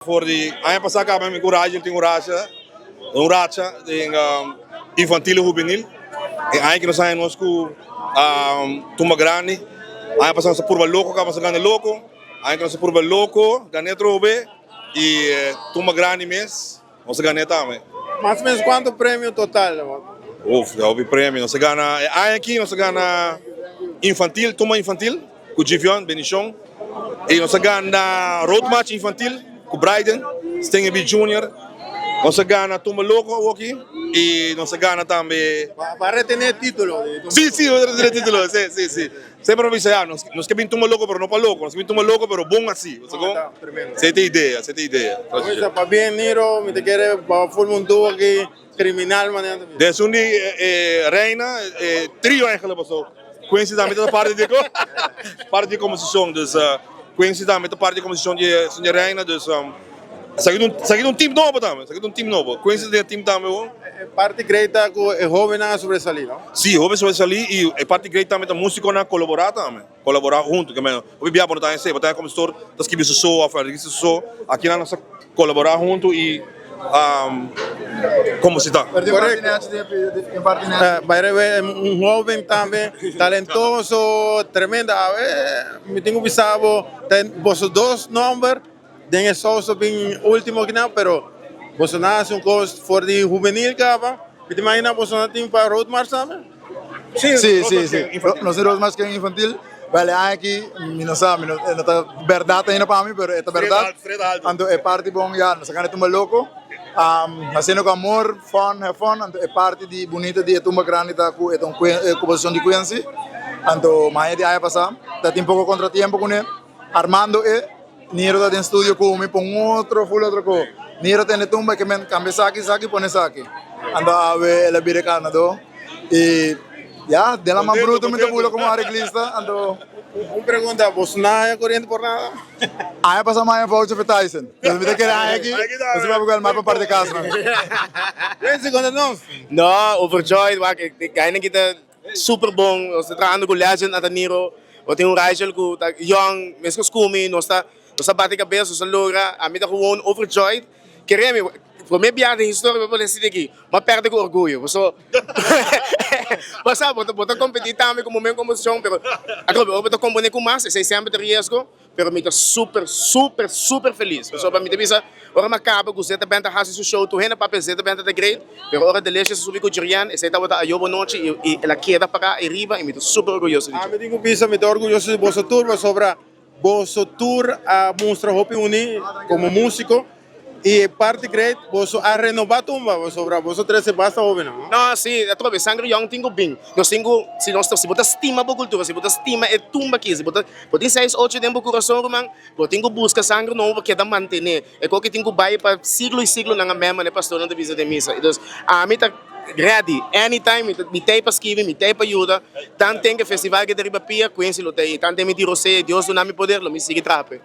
For di aña pasá kaba mi ku Rigel tin un racha, un racha den infantil i hubenil. E aña ki nos haña nos ku tumba grandi. Aña pasá nos a purba loko kaba nos a gana loko. Aña ki nos a purba loko gana atrobe i tumba grandi mes nos a gana tambe. Mas o menos kuantu premio total? Uf, hopi premio. Nos a gana e aña aki nos a gana infantil, tumba infantil. Ku Jivion, Benishon i nos a gana Road March Infantil ku Bryden, Stengen B Junior. Nos a gana Tumba Loko awoki i nos a gana tambe. Pa retené título. Sí, sí, nos a retené título, sí, sí, sí. Semper nos bisa ya, nos nos ke bin Tumba Loko pero no pa loko, nos ke bin Tumba Loko pero bon así. Bo sa kon? Esei ta e idea, esei ta e idea. Pues pabien Niro, mi ta kere pa forma un duo aki. Criminal manera ta bisa. Des un di e reina e trio eigenlijk paso Quincy tambe ta parti di parti di composicion dus Quincy tambe ta parti di composicion di esun di e reina dus esaki ta un esaki ta un team nobo tambe esaki ta un team nobo Quincy ta den e team tambe awor. E parti great ta cu e hobennan a sobresali no? Si hoben sobresali y e parti great tambe ta musiconan a colabora tambe. Kolaborá huntu, ke men hopi bia bo no ta hesé, bo ta kompositor ta skibi su so òf arreglista su so, akinan nos ta kolaborá huntu i kompositá. By the way, un hoben tambe talentoso, tremendo. Awe mi tin ku bisa bo, ta boso dos nomber den e sousa bin ultimo kinan, pero boso nan hasi un kos for di hubenil kaba. Mi ta imagina boso nan tin pa Road March tambe? Sí, sí, sí. Nos tin Road March ken infantil. Wel e aña aki mi no sa, mi no, e no ta berdad ainda pa mi, pero e ta berdad. Anto e parti bon ya, nos a gana e tumba loko. Haciendo cu amor, fun, have fun. Anto e parti di bunita di e tumba grandi ta cu e ta un composicion di Quincy. Anto maña di aña pasa ta tin poco contratiempo cune. Armando e Niro ta den studio ku mi pon otro full otro ko. Niro tende tumba ke men kambia esaki esaki pone esaki. Anto awe el a bira e ganadó i ya den la man bruto mi ta bula komo areglista anto. Un pregunta, bo sna haña koriente por nada? Aña pasa mi haña voucher pa Tyson. Entonces mi ta kere aña aki, mi si papia ku el mai pa parti kas nan. Renzi, konta nos. No, overjoyed, wak e gainan ki ta Super bon, nos ta trahando ku Legend Ataniro, bo tin un Rigel ku ta young, meskos ku mi, nos ta nos ta bati kabes, nos ta logra, ami ta gewoon overjoyed, kere mi, prome biaha den historia mi a pone asina aki, mi a perde ku orguyo, paso bo sa bo ta bo ta kompeti tambe ku momen komposishon, pero atrobe ora bo ta kompone ku mas, esei semper ta riesgo. Pero mi ta super, super, super feliz. Pasobra mi ta bisa, ora mi a caba cu Zeta Band a haci su show, tur hende a papia Zeta Band ta great, pero ora Delicious a subi cu Jurian, esey tabata ayobo nochi y y el a keda para ariba y mi ta super orguyoso di dje. Ami tin cu bisa mi ta orguyoso di boso tur pasobra boso tur a mustra hopi uni como musico. Y e parti great, boso a renoba tumba, pasobra boso trece basta hobennan, no? No, si, atrobe, sangre yong tin cu bin. Nos tin cu, si nos ta, si bo ta stima bo cultura, si bo ta stima e tumba aki, si bo ta, bo tin seis, ocho den bo curason, ruman, bo tin cu busca sangre nobo pa keda mantene. E koki tin cu bay pa siglo y siglonan, amen, manera e pastornan ta bisa den misa. Entonces, ami ta ready, anytime, mi ta, mi t'ey pa skibi, mi t'ey pa yuda. Tanten cu e festival keda riba pia, Quincy lo t'ey. Tanten mi tin rosea y Dios duna mi poder, lo mi sigui traha p'e.